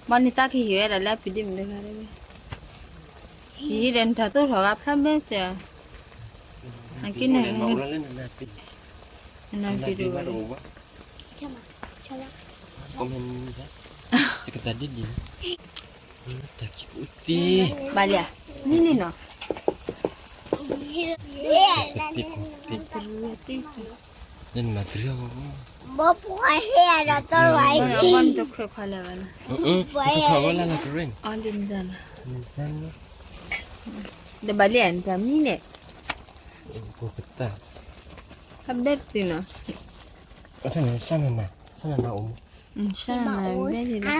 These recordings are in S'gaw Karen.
ဘၣ်န့ၣ်တၢ်ကဟ့ၣ်ဝဲဒၣ်လၢအပံၤဒ့ၣ်မုၣ်တဂၤ, ယဟံးဒီးနတၢ်သိၣ်ထီၣ်ဂၤဖျါမဲာ်တဲ, အက့န့ၣ်, နပံၤဒ့ၣ်ဝဲ, ဘၣ်လံဧါ, မံလံနီၤ, ဘၣ်နတခွဲးခွါလဲၣ်ဘၣ်နီၤ, တခွဲးခွါဝဲလၢလၢကရ့ၣ်, ဒီးဘၣ်လံဧါ နတၢ်မံန့ၣ်, ဟးဘဲတုၤနီၤ, ဆၣ်နနၤ, ဆၣ်နနၤအိၣ်, ဆၣ်နနၤဘဲလံ,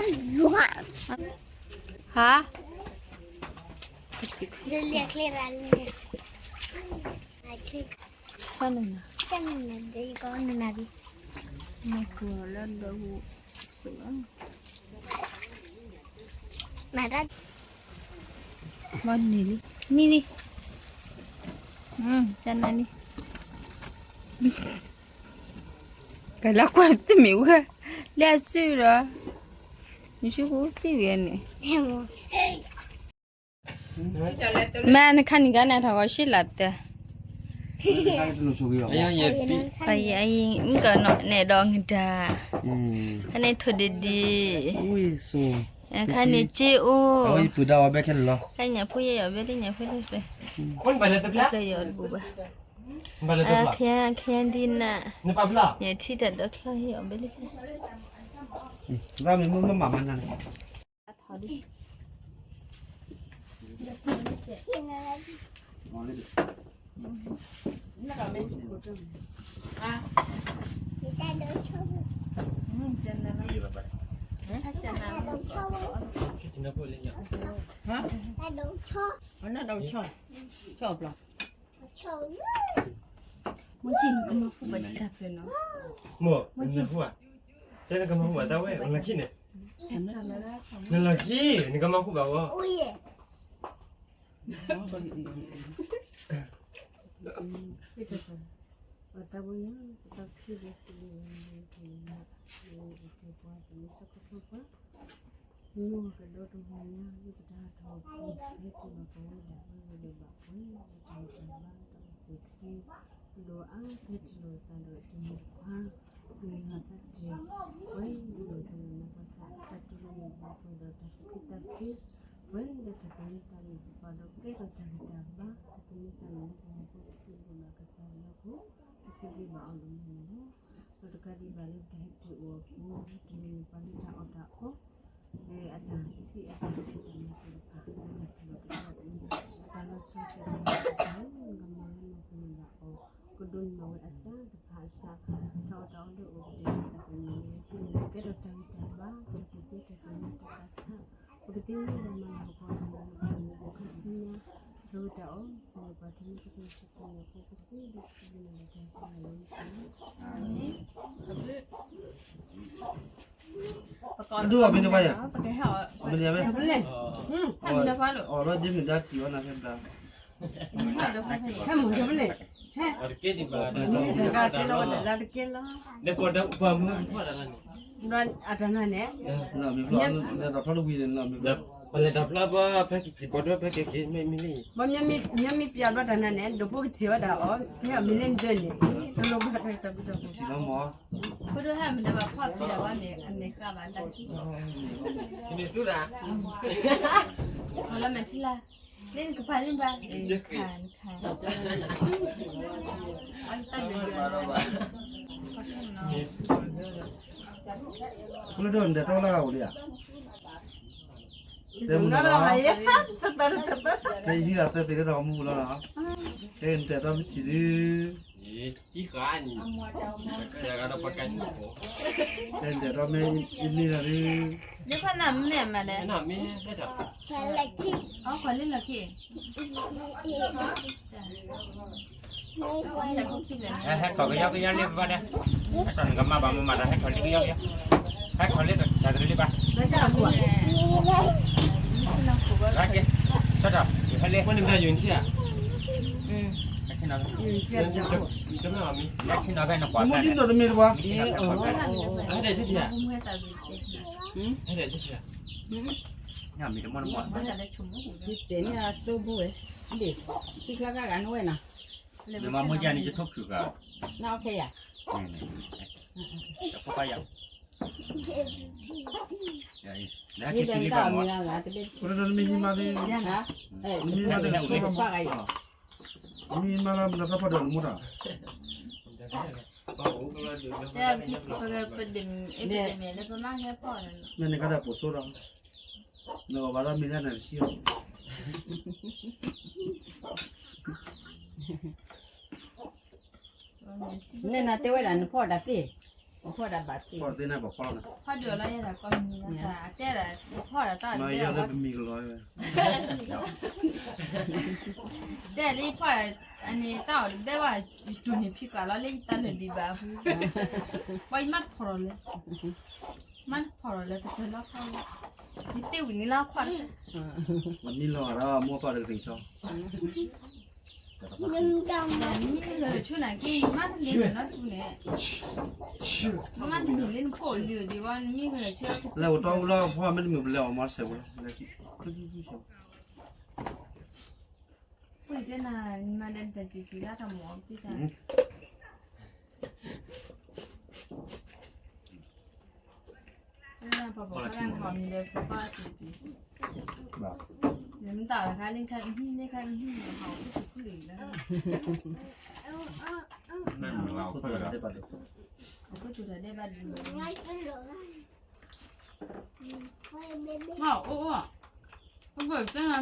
ဟါ, ဆၣ်နနၤ, နဃုာ်လၢဒၢးဟူ, ဘၣ်န့ၣ်လံ, မံလံ, ကနၤလံ, ကလၢကွၢ်သ့ၣ်မ့ၢ်ဝဲ, လၢအစုဒီး, မ့ၢ်ဆူဃိသ့ၣ်ဝဲန့ၣ် မ့ၢ်နခါနံၤကါန့ၣ် ထီၣ်ဂီၤရှ့လၢပတၢ်, အံၤမုၣ်ကနီၤနဲၣ်ဒီးနတၢ်, ခါန့ၣ်ထိၣ်ဒံးဒံး, ခါန့ၣ်က့အိၣ်, ခါညၣ်ဖိယဲၢ်ယီၤဘဲလၢညၣ်ဖိလၢဖဲ, ဖျၢၣ်ယီၤတဘူၣ်ဘၣ်, ခါဒံးနၤ, ညၣ်ထံတၢ်ဒၢချီယဲၢ်ယီၤဘဲလၢဖဲ မ့ၢ်ကမၤဟူဘၣ်တၢ်ဖျၢၣ်နီၤ, မ့ၢ်ကမၤဟူဘၣ်တၢ်ဝဲ နလီၢ်ခံန့ၣ်, နလီၢ်ခံ နကမၤဟူဘၣ်ဝဲ ပတၢ်ပညိၣ် ပတၢ်ခံဒုးစံးဘျုးဝဲဒၣ် ပှၤတမုၢ်ဆၢကတီၢ်ပှၤ မ့ၢ်ကဒီးတမံၤညါ လၢပတၢ်ဟးထီၣ်ပူၤ ဟဲတုၤလီၤပဝဲဒၣ် ပဝဲဒၣ်ဘၣ်ပှဲၤ ပတၢ်မ့ၢ်တၢ်ဘၣ် တၢ်အိၣ်ဆူၣ်ချ့ ဒီးအါဖဲတလီၤသးဒီးတမံၤတဖၣ် မ့ၢ်ဂၤတၢ်တ့ၢ် ပဝဲဒၣ်တၢ်မ့ၢ်ပှၤစၢ် တၢ်တူၢ်လိာ်မ့ၢ်ပှၤပှဲၤဒီးတၢ်သူၣ်ခုသးခု ပဝဲဒၣ်တၢ်ပညိၣ်တၢ်မ့ၢ်ပှၤဒီး ကဲထီၣ်တၢ်ဂံၢ်တၢ်ဘါ တၢ်သူၣ်မံသးမုာ်လၢပဂီၢ်ဖိ ပစံးဘျုးဘၣ်ကစၢ်ယွၤအဃိ ပစံးဘျုးဘၣ်အီၤဒိၣ်မးန့ၣ်လီၤ. ဒီးတကးဒံးဘၣ်လၢပတၢ်ဟဲတုၤအီၤအပူၤ တမံၤမ့ၢ်ပှၤလၢတၢ်အီၣ်တၢ်အီ လၢအတၢ်ဆံးအတၢ်ဖံးတၢ်မၤသ့ၣ်တဖၣ် လၢတၢ်ထူၣ်ဖျဲးတၢ်အံၤ တၢ်လီၤဆီသ့ၣ်တဖၣ် ကစၢ်ဧၢ နကမၤလၢနပူၤန့ၣ်ဘၣ်အီၤ ကဒိးန့ၢ်ဘၣ်ဝဲအစၢ်တဖၣ်အစၢ် တၢ်အီၣ်တၢ်အီလၢအအိၣ်ကတဲာ်ကတီၤတၢ်ပညိၣ်လၢဆံးန့ၣ် ကဲထီၣ်တၢ်ဂံၢ်တၢ်ဘါ တၢ်ကူၣ်သ့တၢ်ကမၣ်တၢ်သးဆး ပကသ့မ့ၢ်ဘၣ်မၤလၤကပီၤတၢ်မၤလၤကပီၤန့ၣ် ပခါဆူညါ ဆိၣ်ဂ့ၤတၢ်အီၣ် ဆိၣ်ဂ့ၤပှၤထံန့ၣ် ပကစူၢ်က့ၤနာ်က့ၤ ပကသ့ဒုးစံးဘျုးနၤလၢတၢ်သးလၢ ဒုးအီၣ်မ့ၢ်တဘၣ်ယၤ, မ့ၢ်ဒ်ဝဲ, အီၣ်ဒီးဒ်မ့ၢ်ဒၣ်ထံၣ်အီၣ်နၤဖဲတၢ်, ဟဲမ့ၢ်တဘၣ်လဲၣ်, ဟဲ, တကဲဒံးဘၣ်, အတၢ်နၤန့ၣ်, ပလဲၤတၢ်ဖျီဘၣ် ဖဲကစံးပီၣ်တဖဲက့ၤက့ၤမ့ၢ်မ့ၢ်လံ, မ့မ့ၢ်ပျးဘျီတၢ်နၤန့ၣ် ဒိးဖိကထံၣ်ဝဲဒၣ်အီၤ ဖဲအမံၤလၢနဒၢန့ၣ် တလိၣ်ဘၣ်တၢ်ဘျုးတၢ်ဖှိၣ် ဖိဒိၣ်ဟဲမ့ၢ်တဘၣ်ဖီၣ်ဖံးဒၣ်ဝဲမ့ၢ်အမဲာ်ဃာ်ဘၣ်တၢ်ခံ, တမ့ၢ်သူတၢ်, အလီၤမဲာ်ထံလာ်, လၢနကဖးလံဘၣ်, နခး, နခး, အတၢ်ဘျုးဘၣ်, ဖိဒိၣ်နဒဲးတၢ်လၢအအိၣ်လံဧါ, တဲမုၢ်လီၤ, တဲဟံးဂၤသၢသ့ၣ်လၢတၢ်ကမူလီၤနီၤ, တဲနတဲတၢ်မ့ၢ်ထံၣ်ဒုး, တဲနတဲတၢ်မ့ၢ်အံၤန့ၣ်ဒုး, လၢဖးနၢ်မ့ၢ်မးလဲၣ်, အီၣ်ခွါလံလီၢ်ခံ ဟဲထီၣ်ကယီကယီလံဘၣ်ဒီး, ဟဲထီၣ်နကမၤဘၣ်မၤမၤဒီး ဟဲထီၣ်လံကယီကယီ, ဟဲထီၣ်လံတၢ်တရံးလံဘၣ်, ကဲ, ထီၣ်ထီၣ်, ဟဲလံ, ဟဲလံ, မ့ၢ်ဒီးတမ့ၢ်တပှၤ, ဟဲဒီးဆ့ဆ့, ဟဲဒီးဆ့ဆ့, ညၣ်မ့ၢ်တမ့ၢ်တမ့ၢ်, တဲန့ၢ်အသိဘိဝဲ, ဒ့ၣ်, ထံချီကဂၤနဝဲနီၤ, မ့ၢ်မၤမူကၢ်န့ၣ် ယထိၣ်ခုၣ်ဂၤ, နအီၣ်ခဲယၤ, တဖိခွါယၤ, ယလဲၤတၢ်မ့ၢ်ဂၤဂၤတဘ့ၣ်, မ့ၢ်မၤလၢ, မ့ၢ်မၤလၢမနုၤသၣ်ဖီၣ်ဒီးနမိၢ်တၢ်, ပဒမ့ၢ်လၢပမၤဟဲဖီၣ်န့ၣ်, မ့ၢ်န့ၣ်ကါဒၣ်ပိာ်စိဒီး, နဂီၢ်ဘၣ်လၢမ့ၢ်လၢနတဆံအီၤ, န့ၣ်နတဲဝဲဒၣ်နဖီၣ်တၢ်သ့, နဖီၣ်တၢ်ဘၣ်သ့, ဖီၣ်တၢ်သ့န့ၣ်ပဖီၣ်လီၤန့ၣ်, ဖီၣ်ဒုးလီၤယဲဒၣ်ကီမံၤလီၤ, တဲဒၣ်ဖီၣ်ဒၣ်တၢ်ဒုး, မ့ၢ်ယဲလၢပမံၤကလီၤဝဲ, တဲလၢဖီၣ်, အန့ၣ်တၢ်အီၣ်တဘဲဘၣ်, ယတူၢ်န့ၢ်ဖံးကးလီၤလၢယတၢ်လဲၤဒံးဘၣ်အပူၤ, ပှၤယမါတဖီၣ်လီၤလၢ, မါတဖီၣ်လီၤလၢကတၢၢ်လီၤခါလီၤ, ယတ့ဝံၤန့ၣ်လၢခွါ, မ့ၢ်လီၤဒီးမိၢ်ပၢ်တကသ့ၣ်ဆီ မ့ၢ်ဂဲၤဆၢနၤက့ မ့ၢ်တမ့ၢ်နီတမံၤန့ၣ်, မ့ၢ်တမ့ၢ်လၢနဖိလံၤဒံးဝဲ နမ့ၢ်ဂဲၤဆၢ, လဲၤအိၣ်တီအူလၢဖီၣ်မ့ၢ်တမ့ၢ်ပလဲၤအီၣ်မီၤစဲးပူၤလီၤ, ပှၤတဲနၤ နမၤဒီးတၢ်စံးစံးဒၣ်တၢ်မၤအီၤပှၤတၢ် နမ့ၢ်တၢ်လၢခါလၢခါအဟံၣ်လၢခါအဟံၣ်န့ၣ် ဟးအိၣ်ခိၣ်တခုၣ်လံလၢ, အခိၣ်တဒဲးဘၣ်ဒုး, အိၣ်အိၣ်, အဂိၢ်တၢ်မ့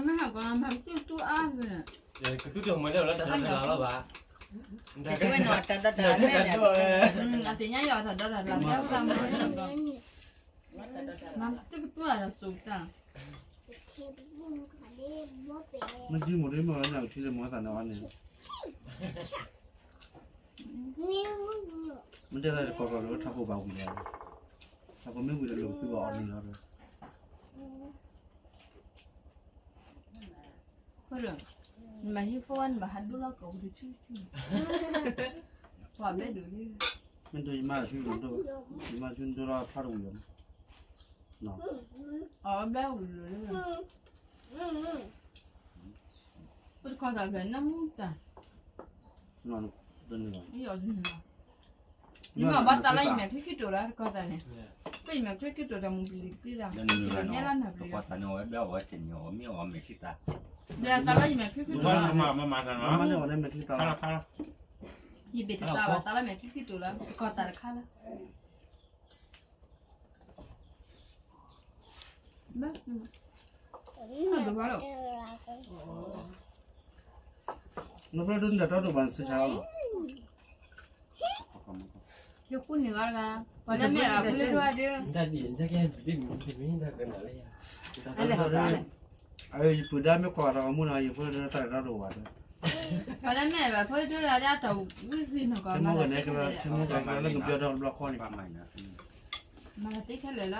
ၢ်ဟးကီးမၤကတူၢ်တူၢ်အါဖဲန့ၣ်, ကတူၢ်တမၤလၢလၢတၢ်တလါလီၤဘၣ်, တဝဲနီၤတၢ်ဒီတၢ်လါ, အသ့ၣ်ညါယီၤတၢ်ဒီတၢ်လါ, မၤကတူၢ်ကတူၢ်အါဒီးစိာ်တၢ် မ့ၢ်ကံမိၢ်ဒ်မ့ၢ်ဝဲညၣ်ကထံလၢမၤသးန့ၣ်အီၤန့ၣ်, မ့ၢ်တဲသးတကိးကိးလၢထးခိၣ်ဘၣ်ဝံၤဒီး, ထးခိၣ်မ့ၢ်ဝံၤဒီးလိာ်ကသုဘၣ်အီၤန့ၣ်လီၤဒီး, နမၤဟံၣ်ဖိဝဲ နဘၣ်ဟးဒိၣ်လီၤကိာ်ဝံၤတဆူၣ်ဆူၣ်, ပှၤဘဲဒိၣ်လံ, မ့ၢ်ဒိၣ်ယမါတဆူၣ်ဒိၣ်, ယမါဆူၣ်ဒိၣ်လီၤဖးတဝံၤလီၤ, အဘဲဝံၤလီၤ, ပတခီသးဖဲနမူတၢ်, ယမ့ၢ်ဘၣ်တၢ်လၢ ယမဲာ်ချံခံတိၤလၢတခီသးန့ၣ်, ပယမဲာ်ချံခံတိၤတၢ်မူပလံၤသံတၢ်, ညဲလၢနၢ်ပလံၤ, တၢ်လၢယမဲာ်ချံခံတိၤ, ယဘ့ၣ်တသးဘၣ်တၢ်လၢမဲာ်ချံခံတိၤလၢတခီသးတခါလၢ နဖျၢၣ်ဒိၣ်န့ၣ်တၢ်တီဒိၣ်ဘၣ်နစ့ဆါလီၤ, ယဃုန့ၢ်ဂၤတဂၤ, ပှၤလၢမဲာ်ဘၣ်ဖိလၢဒိၣ်ဒၣ်, အပုၢ်ဒါမ့ၢ်ကွၢ်တၢ်အမူနီၤ ယဖိလၢဒိၣ်တၢ်တၢ်ဒိၣ်ဘၣ်, ပှၤလၢမဲာ်ဘၣ်ဖိလၢဒိၣ်တၢ်တၢ်ဝံၤဂ့ၤနီၤကီး, မၤလီၤတ့ခဲလၢာ်လီ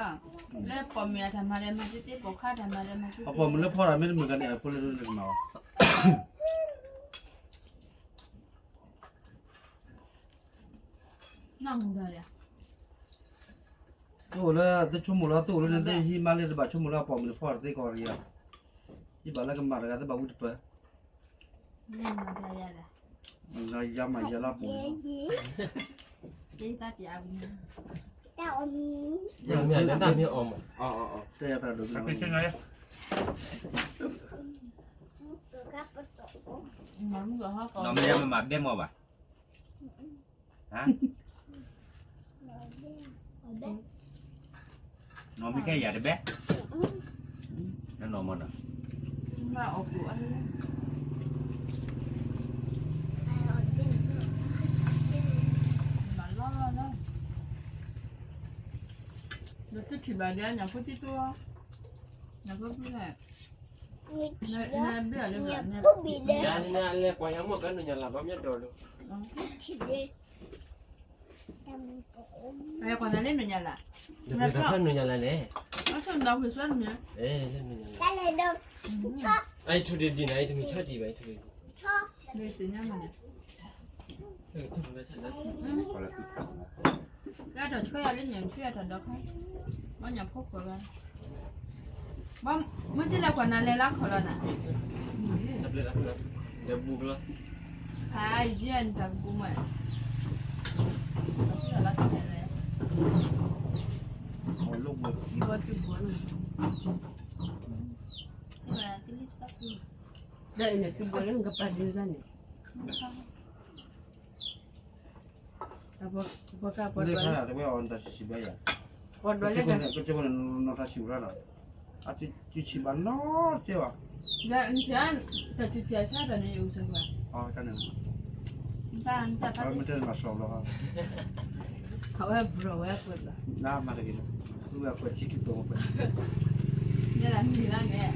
ၤ, လၢပိာ်မုၣ်အတၢ်မၤဒီး မၤတ့တ့ ပိာ်ခွါတၢ်မၤဒီး မၤတ့တ့, အပိာ်မုၣ်လၢဖီၣ်တၢ်မ့ၢ်တမုာ်ဂၤန့ၣ် အဖိလၢဒိၣ်န့ၣ်ကမၤဘၣ် တအိၣ်လၢသုဆိကမိၣ်လီၤ, တအိၣ်လၢနသ့ၣ်ဟံးမါလၢတဘၣ်ဆိကမိၣ်လၢအပိာ်မုၣ်တဖီၣ်တသ့ကီးတဂ့ၤ, ဟံးဘၣ်လၢကမၤတဂၤသ့ၣ်ဘၣ်ဝံတပၢၢ်, ယၤမၤယၤလၢအပူၤ, တၢ်အီၣ်မ့ၢ်, တၢ်အီၣ်မ့ၢ်, နီၢ်မ့ၢ်မၤဘဲမီၢ်ဘၣ် နီၢ်မ့ၢ်ခဲယၤတဘဲ, နီၢ်မ့ၢ်နီၤ, ဒီးတထံၣ်ဘၣ်ဒီး ညၣ်ဖိတံတိ, ညၣ်ဖိတံ, နဘၣ်လၢဘၣ်န့ၣ်, လဲၤကွၢ်ယၤမ့ၢ်ကနုာ်ညါလၢ်ဘၣ်မ့ၢ်ဒိးလီၤ, လဲၤကွၢ်နၤလၢနုာ်ညါလၢ်, နုာ်ညါလၢ်လဲၣ်, အဆိနွံဆွဲနုာ်ညါ, အံၤထူဒံးဒံးနၤ အံၤတမ့ၢ်ဆီဒံးဘၣ် အံၤထူဒံးဒံး လၢသ့ၣ်ညါမးန့ၣ်, လၢတၢ်ဆှၢယၤလၢညၣ်ဆှၢယၤတၢ်ဒီးခါ, ဘၣ်ညၣ်ဖိခွဲးဂၤ, မ့ၢ်ကလဲၤကွၢ်နၤလဲၤလၢခီၣ်လီၤနၤ, ဖးယံၤနတၢ်ကပူၤမး, လၢခီၣ်လီၤလဲၤ, ဘီသုဘီန့ၣ်, သုဘီလၢနကပာ်ဒုးစၢ်န့ၣ် ပှၤကပှၤကပှၤဒွးလၢ, ပှၤဒွးလၢ, ကကန့ၣ်နီၢ်တၢ်ဆံးဝဲလီၤ, အသုဆံးဘၣ်နီတကဲဘၣ်, တၢ်ဆံးဆံးအဆၢတၢ်န့ၣ်ယအိၣ်စၢၤဘၣ်, တၢ်န့ၣ်, မ့ၢ်တဲနမၤစီၤဘျီ, အဝဲဘျီဝဲကွဲးဘျီ, နမၤတဂ့ၤ, သုဝဲကွဲးဆံခံတီၤဝဲကွဲး, ယဲဒၣ်မံၤလၢန့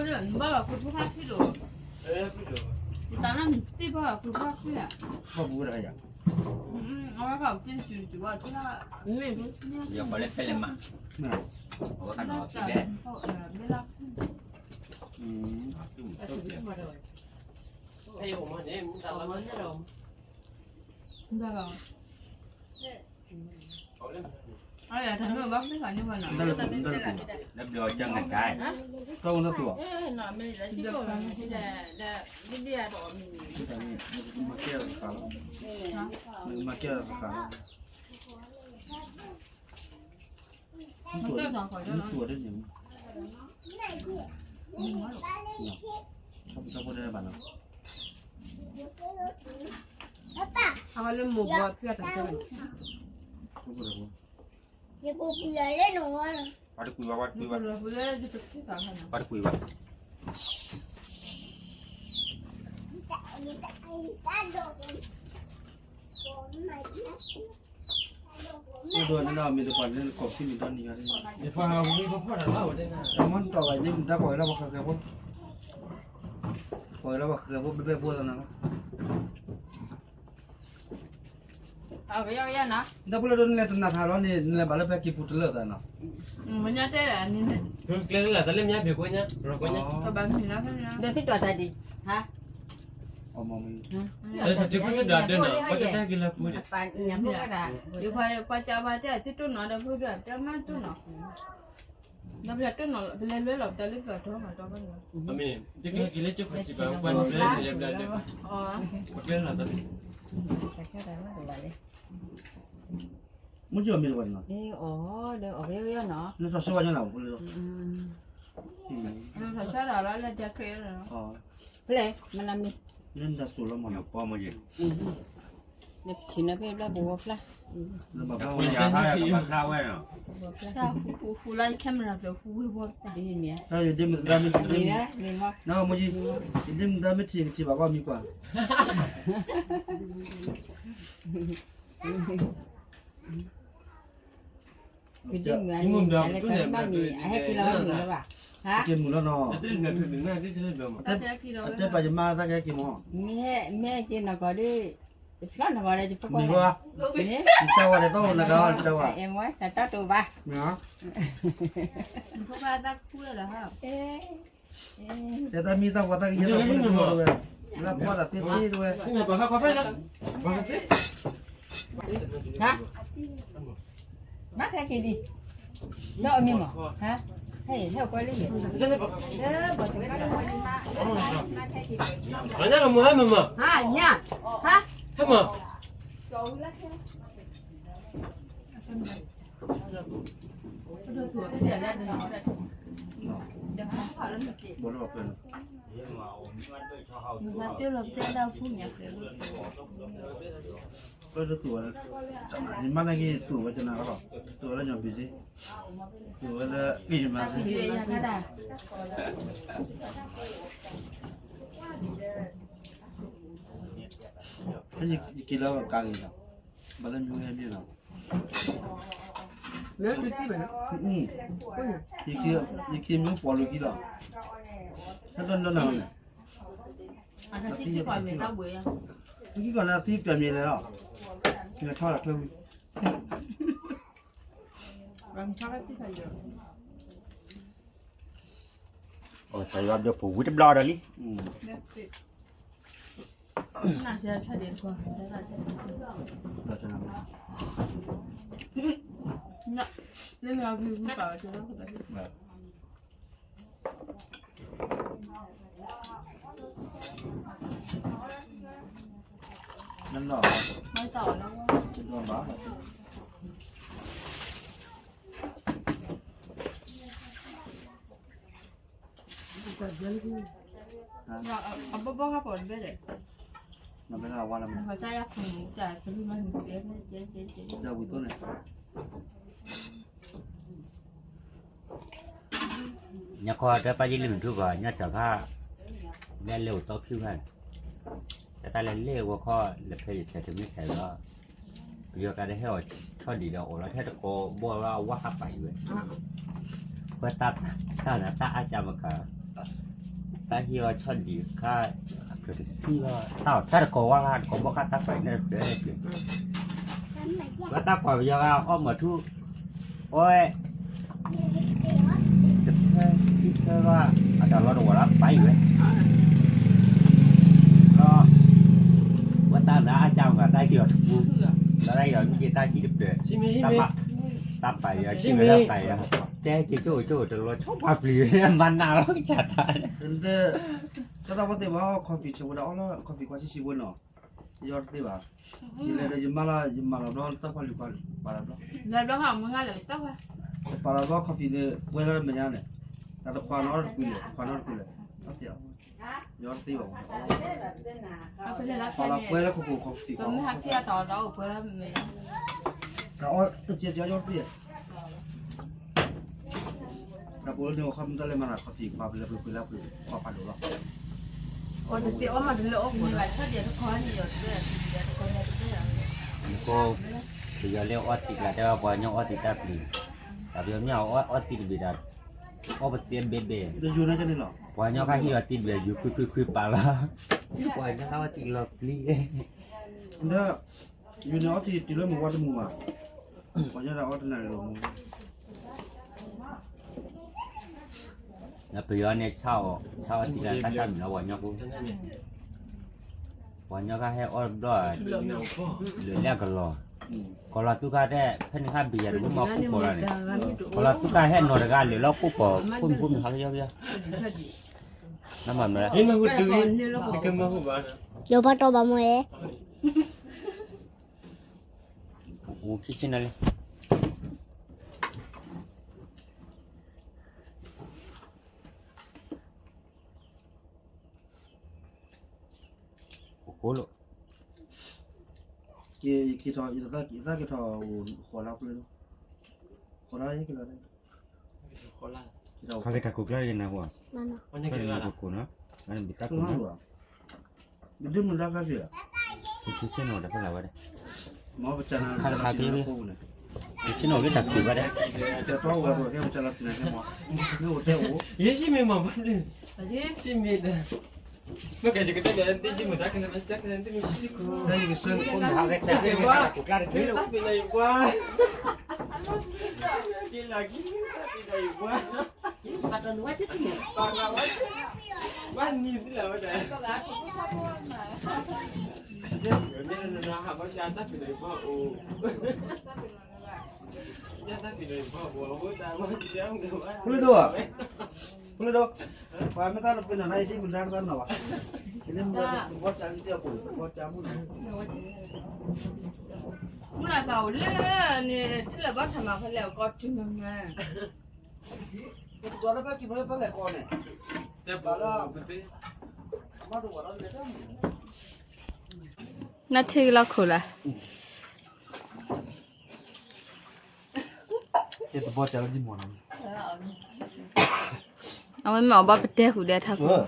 ၣ် နဘၣ်ဘၣ်ကွၢ်ဖိခါဖံးဒိၣ်, နတၢ်နါနသ့ၣ်ဘၣ်ဘၣ်ကွၢ်ဖိခါဖံးဧါ, ဘၣ်ပူၤဝဲဒၣ်ယၤ, အဝဲခါအက့ၤစုစုဘၣ်, ယၤပှၤလၢဖဲလဲၣ်မး, အဝဲခါနီၤဖံးဘဲ, ဘဲလၢ, ဘၣ်ဘၣ် အတမ့ၢ်ဘၣ်ဖဲခါန့ၣ်ဘၣ်နီၤ, လၢဘျီကငါတၢ်, တၢ်အိၣ်လၢသူၣ်, မၤကဲတခါလီၤ, မၤကဲတခါလီၤ, မတူၢ်ဒ်န့ၣ်, ထီၣ်ဖိထီၣ်ဖိဒဲးဘၣ်နီၤ, အဝဲလၢမိၢ်ဘီဖျၢၣ်တၢ်ဆၢန့ၣ်, ယကကွံာ်လၢနဝဲ, ပှၤတကွံာ်ဘၣ်, ပှၤတကွံာ်ဘၣ်, ပှၤတကွံာ်ဘၣ်, အိၣ်ဒိးန့ၣ်ဒီးမ့ၢ်တပှၤန့ၣ် ကီၢ်ခံမံၤဒီနံၤယၤ, မ့ၢ်တီၢ်ဘၣ်ယမ့ၢ်တၢ်ကွၢ်ဝဲလၢပှၤဃဲၤဃဲၤဖိ, ကွၢ်ဝဲလၢပှၤဃဲၤဃဲၤဖိ ဘဲဘဲဖိသးနၤလီၤ, ဒီပုၢ်လၢဒိးနလဲၤတနၤထါလီၤန့ၣ် နလဲၤဘၣ်လၢဖဲက့ၤပူၤတလၢာ်သးနီၤ, မ့ၢ်ညါတဲဒၣ်န့ၣ်, ကျဲလၢတၢ်လၢ မ့ၢ်ညါဘ့ၣ်ကွဲညါ ရီကွဲညါ, ဒီးသ့ၣ်တီၢ်တၢ်ဒံး, ဟါ, တၢ်တပစ့ၣ်ဒိးဒၢနီၤ ပှၤတၢ်က့ၤလၢပူၤန့ၣ်, ပှၤကးပှၤတဲအသ့ၣ်တိၢ်နီၤဒီး ဖိဒိၣ်တဲမ့ၢ်တိၢ်နီၤ, ဒီးပလဲၤတိၢ်နီၤ ပလဲၤလွဲလီၤ ပတၢ်လၢပျၢၤထီမးတီပှၤန့ၣ်, မ့ၢ်တကဲက့ၤလၢကၠိခါစံးဘၣ် ပှၤန့ၣ်ဘျၢန့ၣ်လဲၤဘျၢလၢ, ပှၤကျဲလီၤတၢ် မ့ၢ်ကၠီမ့ၢ်တဝဲနီၤ, အီၤဒီးအီၤဝဲနီၤ, လၢထီၣ်ဆၢဝဲညါနီၤ, ထီၣ်ဆၢဒီးလၢတၢ်ခရံာ်, ဖဲလဲၣ်မနမ့ၢ်, လၢနတၢ်စိၣ်လီၤမးနီၤ, ပီမ့ၢ်ယဲ, နထံၣ်နဖဲဘျါပဝီဖျါ, လၢဘၣ်ဖျါဝဲ, ဖျါဝဲနီၤ, ဖူဖူလၢ camera ဖျါဖူဝဲဘီ, တၢ်ယဒ့မုၣ်ဒါမ့ၢ်ထံၣ်, နမ့ၢ်ယဲ, ယဒ့မုၣ်ဒါမ့ၢ်ထံၣ် ကထံၣ်ဘၣ်ကီမံၤကွၢ် ယမ့ၢ်မ့ၢ်ဒီး တၢ်လၢတၢ်ဘၣ်မံၤ အဟဲက့ၤလီၤမုၢ်လီၤဘၣ်, ဟဲက့ၤမုၢ်လီၤနီၤ, အတဲပာ်ယမါသးကဟဲက့ၤမး, မ့ၢ်ဟဲက့ၤနီၢ်ကီၢ်ဒီး, ယဖျီနီၢ်ကီၢ်ဒီး ယဖိခွါ, မ့ၢ်, ယတၢ်ဝဲဒီးတအိၣ်နဂၤ, တၢ်ဝဲ, တၢ်တတိာ်ဘၣ်, မ့ၢ်, ဖိခွါသးခူလၢလီၤဟါ တဲတၢ်မံတၢ်ဝီတၢ်ကယဲၢ်တၢ်ဖိတၢ်ဝဲ, လၢပှၤတၢ်သ့သ့တဝဲ, ဟါ, မၤထဲက့ၤဒံး, ဒီးအမံၤမး, ဟါ, ဟဲ, ဟဲကွၢ်လံ, လၢပှၤတဝဲ, ဟါ, ညါ, ဟါ, ဟဲမး ပတတူၢ်ဝဲ, ယမါန့ၣ်က့ၤတူၢ်ဝဲကနၣ်လီၤ, တူၢ်ဝဲလၢညီဘံစ့, တူၢ်ဝဲလၢက့ၤယမါစ့, ယက့ၤလၢကါဂ့ၤလီၤ, ဘၣ်လၢမ့ၢ်ဝဲမ့ၢ်လီၤ, ယက့ၤမ့ၢ်ပှၤလိာ်က့ၤလီၤ, ဟဲဒီးနီၢ်နီၢ်န့ၣ်, အတသံကွၢ်မ့ၢ်တၢ်ဘှံးယါ သုကံၢ်ကီၢ်န့ၣ်သံပျဲၢ်မံၤလဲၣ်လီၤ, နဆီလီၤချၢဝံၤ, အိၣ်သးယွၤဘျီပူၤဝံၤတဘျီဒီးလံ. ညါခီတၢ်ပာ်ယ့ၢ်လံမုၢ်ထူၣ်ဘၣ် ညၣ်တၢ်ဖၣ် လဲၤလဲၤအိၣ်တီခံဂၤန့ၣ်, တၢ်တၢ်လဲၤလဲၤဂီၤခီ လဲၤဖဲယဆဲးတမ့ၢ်ဆဲးဒီး ပယီၤကါဒဲးဟဲအီၣ်ဆီဒံၣ်ဒီးအိၣ်လီၤထဲတကိးဘီဝဲအဝါဟးပာ်ယံၤဝဲ, ဝဲတၢ်အါကၢမကၤ တၢ်ဟံးအီၤဆီဒံၣ်ခါ အကြၢးတသံဘၣ် တၢ်အီၣ်တၢ်တကိးဝါဂၤတကိးဘီခါတၢ်ပာ်ယံၤန့ၣ်တကြၢးတကြၢး, ဝဲတၢ်ကွၢ်ပယီၤဂၤအီၣ်မၤထူ အီၣ်ဝဲ တဖဲခံဖဲဘၣ် အတၢ်လီၤတဝီၤလၢပာ်ယံၤဝဲ ဒီး ဝဲတၢ်နါအါကၢမကၤတၢ်ဟံးအီၤတပူၤ, ဒီးတၢ်ဟံးအီၤမ့ၢ်က့ၤတၢ်ဟံးတကြၢး, တၢ်ပာ်ယံၤ တၢ်ပာ်ယံၤ တဲက့ၤဆိၣ်ဆိၣ်တလီၤဆီပှၤပျံၤ မၤနးလီၤကစၢ်တၢ် တၢ်တၢ်ဝဲသ့ၣ်ဘၣ် coffee ဆၢဝဲဒၣ်အီၣ်လၢ coffee ကွၢ်ဆံဆံဝဲနီၤ, ယီတသ့ဘၣ်, ယလဲၤဒီးယမါလီၤ ယမၤလီၤဘျီ တၢ်ဖီလံၤပာ်လီၤဘျီ, လဲၤဘျီခါမုၢ်ဟါလဲၤတၢ်ဝဲ, ပာ်လီၤဘျီ coffee န့ၣ် ပှဲၤလၢမဲာ်ညါန့ၣ်, တၢ်တခွါနီတကွံလဲၣ် တခွါနီတကွံလဲၣ်, ယီတသ့ဘၣ်, ပာ်လီၤပှဲၤလၢခိခိၣ် coffee ကွၢ်, တၢ်အီၣ်တကဲကဲအီၣ်ယီတသ့ တၢ်ပူၤလၢန့ၣ် ခီမ့ၢ်တၢ်လဲၤမၤနၤ coffee ပှၤပလဲၤပှ့ၤပှ့ၤလၢပှ့ၤ ကွၢ်ဖးဒိၣ်လီၤ, အီၣ်တသ့အီၣ်မးတလၢအိၣ်ပူၤန့ၣ်ဘၣ် ဆီဒံၣ်တခီန့ၣ် ယီၤတဘဲၣ် နကိ ပယီၤလၢအီၣ်တံၢ်ကျါ တဲဝဲပှၤကညီအီၣ်တံၢ်တၢ်ပျံၤ, တၢ်ပယီၤမ့ၢ်အီၣ်အီၣ်တံၢ်တဘ့ၣ်ဒီး အီၣ်ပသ့ဘဲဘဲ, ပှၤကညီခါဟံးအီၤတံၢ်တဘ့ၣ် ယူၤခွံခွံခွံပာ်လီၤ, ပှၤကညီခါအီၣ်တံၢ်လီၤပျံၤ, ဒီး ယူၤန့ၣ်အီၣ်တံၢ်တုၤလၢမုၢ်ဝါတမုာ်ဘၣ်, ပှၤကညီဒၣ်အီၣ်တနၣ်ရံၣ်လီၤမုာ် ဒီးပယီၤန့ၣ် ဆါအီၣ်တံၢ်လၢတၢ်ဆါမုၢ်လီၤ ပှၤကညီဖိ, ပှၤကညီခါဟဲအီၣ်ဘျီၣ်, လၢလၢကလီၤ, ကလီၤသူခါတဲ ဖဲန့ၣ်ခါဘံယၤတမ့ၢ်မၤကူၣ်ကီးလီၤန့ၣ်, ကလီၤသူခါဟဲနီၤတဂၤလၢလီၤကူၣ်ကီး ဖိမုၣ်ဖိမုၣ်ဟးကယီကယီ, နမၤမနုၤလဲၣ်, ယိၤဘၣ်တီဘၣ်မ့ၢ်, အိၣ်ခံဆ့နၤလံ အိၣ်ကိးလိာ်, က့ၤထီၣ် ယသးက့ၤထီၣ် ဃိးလါဖျၢၣ်, ဃိးလါယက့ၤလီၤ, ခါက့ၤတၢ်ခိၣ်ကျါယနၢ်ဟူ, ခိၣ်နီၤ, ဘဒုမုၢ်ဒါကါက့ၤ, ဆ့နီၤတဖဲလၢဝဲဒၣ်, ခါတခါက့ၤ, ဆ့နီၤက့ၤတၢ်ခုၣ်ဝဲဒၣ်, ယဲၢ်ဆံမ့ၢ်မၤ, ဆံမ့ၢ်ဒၣ်, မ့ၢ်ကဲယကတဲဘၣ်တၢ်မုၢ်ဒါကလဲၤမၤစတၢ်ကလဲၤတမ့ၢ်စံၣ်ခိၣ်, တၢ်ဖံးလၢယပှၤ, က့ၤလီၤက့ၤ, တၢ်ဖံးလၢယပှၤ, ဘၣ်နံၤသ့လီၤဝဲဒၣ်, ဟးဘၣ်တၢ်ဖံးလၢယပှၤအိၣ်, တၢ်ဖံးလၢယပှၤအိၣ်, ဖိလၢဒိၣ်, ဖိလၢဒိၣ်, ပှၤမ့ၢ်တၢ်တပ့ၤနီၣ်နၤ ယဒ်မုၢ်ဒါတသးနီၣ်ဘၣ်, ယဒ်မုၢ်ဒါတဘီၣ်ကၢ်န့ၣ် တဘီၣ်ကၢ်မုၢ်နီၣ်, မုၢ်နၤသးအိၣ်လၢန့ၣ် ထံၣ်လၢဘၣ်ထးမၤဖဲလဲၣ်ကီၢ်တုၤမၤမၤ, ပတကီလၢဖဲကံၤဖဲလဲၣ်ကီၢ်န့ၣ်, ဘၣ်လၢ, မၤတဝီၤလီၤလဲၣ်, နထံၣ်လီၤခိၣ်လၢ အဝဲမ့ၢ်အီၣ်ဘၣ်ပတဲဃုာ်ဒီးထးခိၣ်,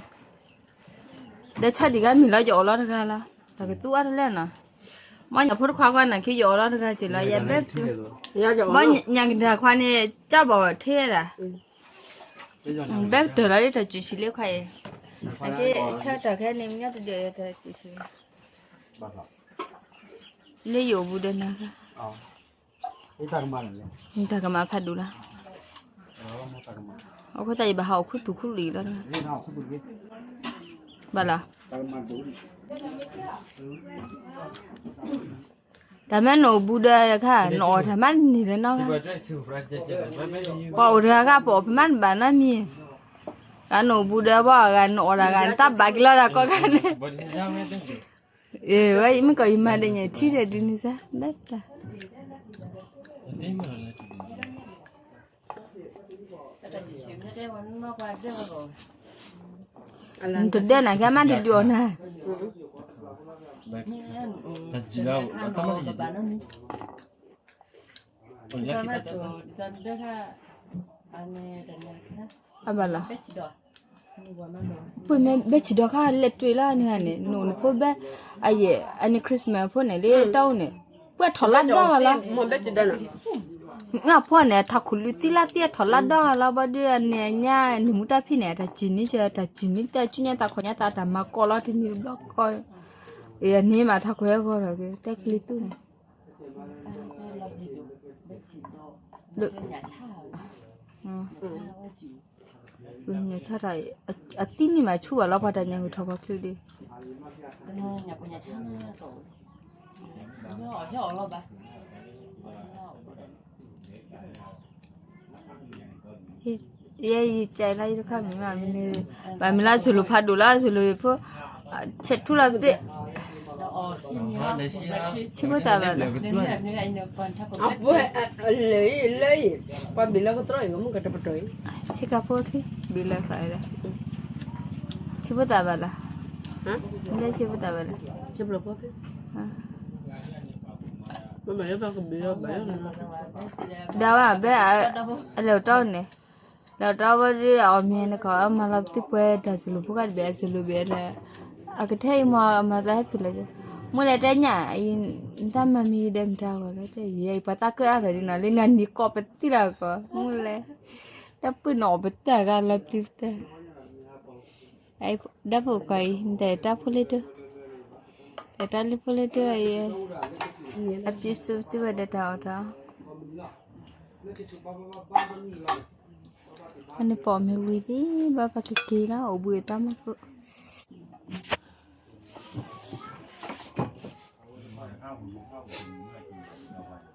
ဒီးဆီဒံၣ်ဂၤမံၤလီၤ ယအိၣ်လီၤတဂၤလီၤ, တၢ်ကသူအါတလၢနီၤ, မ့ၢ်ညၣ်ဖိတခွါခွါန့ၣ် က့ၤယအိၣ်လီၤတဂၤက့ၤလီၤ ယဘဲ, မ့ၢ်ညၣ်ကဒၤခွါန့ၣ် ကၢ်ဘီၣ်ထဲဒၣ်, ဘဲကတၢၢ်လီၤဒ်တၢ်စူၤဆံးလံခွါအံၤ, နက့ၤဆၢကတီၢ်ခဲန့ၣ် မ့ၢ်ညါတဒၢးတၢ်စူၤဆံးလံ လၢယအိၣ်ဘူးဒီးနၤ, တၢ်ကမၤဖးဒိၣ်လီၤ. အဃိသတးယဘၣ်ဟးအီၣ်ခူသူၣ်ခူလံာ်လီၤ. ဘၣ်လီၤ. တၢ်မ့ၢ်နအိၣ်ဘူးဒီးခါ နအီၣ်တၢ်မးန့ၣ်လီၤနီၤ, ပှၤအိၣ်တဂၤခါ ပအီၣ်ဖဲမးနဘၣ်နီတမံၤ, ဂၤနအိၣ်ဘူးဒီးဘၣ် ဂၤနအီၣ်တၢ်ဂၤ နတၢ်ဘၣ်က့ၤလီၤတၢ်ကိးဂၤန့ၣ်, ဝဲမ့ၢ်ကီးယမၤဒီးညၣ်ထံဒီးဒုးန့ၣ်စ့ၢ် ဘၣ်တၢ် နတဒၢနၤကဲမးတဒုးအီၣ်နၤ, အဘၣ်လီၤ. ပမ့ၢ်ဘဲဆံးဒီးခါလဲၤတွံၢ်လီၤန့ၣ်ဂၤန့ၣ် နအိၣ်နဖိဘဲ, အယဲၢ် အန့ၣ် Christmas ဖိန့ၣ် လၢတၢ်အိၣ်န့ၣ် ပှဲၤထီၣ်လၢဒီဂၤလီၤ. မ့ၢ်ဖိန့ၣ် ထးခိၣ်လွံၢ်သံလါသံအထီၣ်လၢဒီဂၤလီၤ ဘၣ်ဒီးအန့ၣ်အညါ န့ၢ်မူတၢ်ဖံးန့ၣ် အတၢ်စံၣ်န့ၣ် တၢ်စံၣ်န့ၣ် တၢ်ခီၣ်ညါသးတၢ်မၤကီးလီၤ တနံၤတဘျီကီး, အန့ၣ်မးထးခိၣ်ဟဲဂီၤထီၣ်က့ၤ တဲကျံၤသူန့ၣ် ညၣ်ဆါတၢ် အသံန့ၣ်မးဆူၣ်ဘၣ်လီၤ ပှၤတၢ်ညၣ်ဂုၤထီၣ်ပှၤချုးဒံး, ယဲယကဲလၢယတခီမ့ၢ် မ့ၢ်န့ၣ် ဘၣ်မ့ၢ်လၢအစၢၤလိာ်ဖးဒိၣ်လီၤ အစၢၤလိာ်ဖိ, ဆဲးထူလီၤပသ့ၣ် ထံဖိသၣ်ဘၣ်လီၤ. လၢအံၤ ပှၤဘ့ၣ်လၢကတြီအံၤ မ့ၢ်ကတပတီၢ်အံၤ ဆ့ကၤဖိချံ ဘ့ၣ်လၢသးဒီး ထံဖိသၣ်ဘၣ်လီၤ. လၢဆံဖိသၣ်ဘၣ်လီၤ. ဒၣ်ဝဲဘဲ အလဲၤတီန့ၣ် လဲၤတီဝဲဒ်အီၣ်မ့ၢ်နကီး အမၤလီၤပသံပှဲၤတၢ်စၢၤလိာ်ဖိခါတဘ့ၣ် အစၢၤလိာ်ဘ့ၣ်ဒီး အကထဲအံၤမ့ၢ်အမၤသးဟဲဖုၣ်လီၤ, မ့ၢ်လဲၤတဲညၣ်အံၤ နတၢ်မၤမံၤဒဲးမတၤဂီၢ်လီၤ တဲယဲအံၤ ပှၤသးကၢအါထီၣ်ဒ်နီၤ လၢနၤနံၤကီးပသံလီၤကီး မ့ၢ်လဲၤ တၢ်ပှ့ၤနီၣ်အီၣ်ပတၢ်ဂၤလီၤပျံၤပတၢ် ဒီဖိခွါအံၤ နတၢ်အဲၣ်တၢ်ဖိလၢတၢ် တၢ်အဲၣ်တၢ်လၢဖိလၢတၢ်အံၤ အပျံၤစူးသုဝဲဒီးတၢ်အီၣ်တၢ်အီ အန့ၣ်ပိာ်မ့ၢ်ဝံၤဒံး ဘၣ်ပကက့ၤလီၤ အိၣ်ဘှံးအသးမီၢ်ဖိ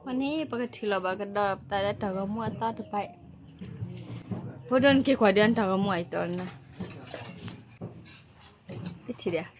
ဝဲန့ၣ် ပကထံၣ်လီၤဘၣ်ကဒီးပသးလၢတၢ်ဂီၤမူအသီတဖၣ်အံၤ ဖိဒိၣ်နက့ၤကွၢ်ဒံးတၢ်ဂီၤမူအံၤတီနၤ ထံၣ်ဒံး